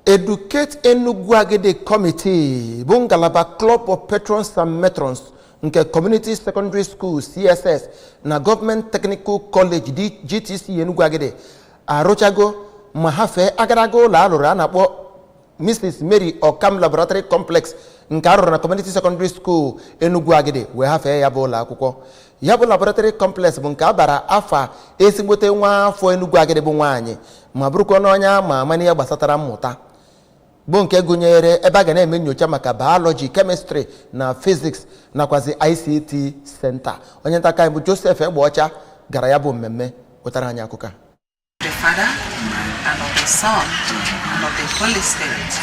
Educate Enugu Agidi Committee bụ ngalaba Club of Patrons and Matrons nke Community Secondary School CSS na Government Technical College GTC Enugu Agidi arụchago ma hafee agadaga ụlọ alụrụ a na-akpọ Mrs. Mary Okam Laboratory Complex nke arụrụ na Community Secondary School Enugu Agidi wee hafee ya bụ ụlọ akwụkwọ. Ya bụ laboratory complex bụ nke a bara afa ezigbote nwa afọ Enugu Agidi bụ nwaanyị ma bụrụkwa n'onye ama ama n'ihe gbasatara mmụta, bụ nke gụnyere ebe a ga na-eme nyocha maka biology, chemistry na physics nakwazi ICT center. Onye nta aka anyị bụ Joseph Egbeọcha gara ya bụ mmemme, wetara anyị akụkọ a. The Father, and of the Son, and of the Holy Spirit.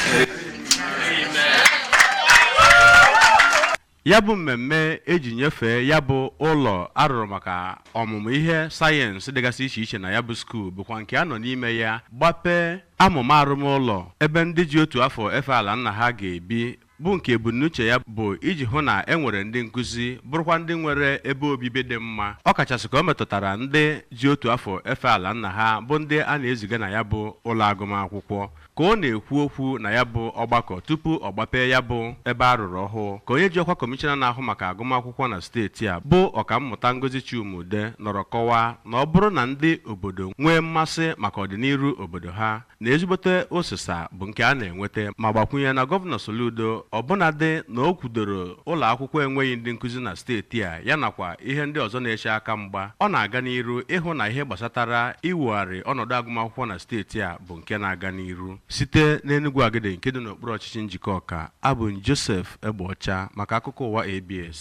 Ya bụ mmemme eji nyefee ya bụ ụlọ arụrụ maka ọmụmụ ihe sayensị dịgasị iche iche na ya bụ school bụkwa nke a nọ n'ime ya gbapee amụma arụmụlọ ebe ndị ji otu afọ efe ala nna ha ga-ebi, bụ nke ebumnuche ya bụ iji hụ na e nwere ndị nkụzi bụrụkwa ndị nwere ebe obibi dị mma, ọkachasị ka o metụtara ndị ji otu afọ efe ala nna ha bụ ndị a na-eziga na ya bụ ụlọ agụmakwụkwọ. Ka ọ na-ekwu okwu na ya bụ ọgbakọ tupu ọ gbapee ya bụ ebe a rụrụ ọhụụ, ka onye ji ọkwa kọmishọna na-ahụ maka agụmakwụkwọ na steeti a bụ Ọkammụta Ngozi Chumude nọrọ kọwaa na ọ bụrụ na ndị obodo nwee mmasị maka ọdịnihu obodo ha, na ezigbote ụsịsa bụ nke a na-enweta, ma gbakwunye na Gọvanọ Soludo ọbụnadị na o kwudoro ụlọ akwụkwọ enweghị ndị nkụzi na steeti a ya nakwa ihe ndị ọzọ na-eche aka mgba, ọ na-aga n'iru ịhụ na ihe gbasatara iwugharị ọnọdụ agụmakwụkwọ na steeti a bụ nke na-aga n'iru. Site n'Enugu Agidi nke dị n'okpuru ọchịchị Njikọka, abụ m Joseph Egbeọcha maka akụkọ ụwa ABS.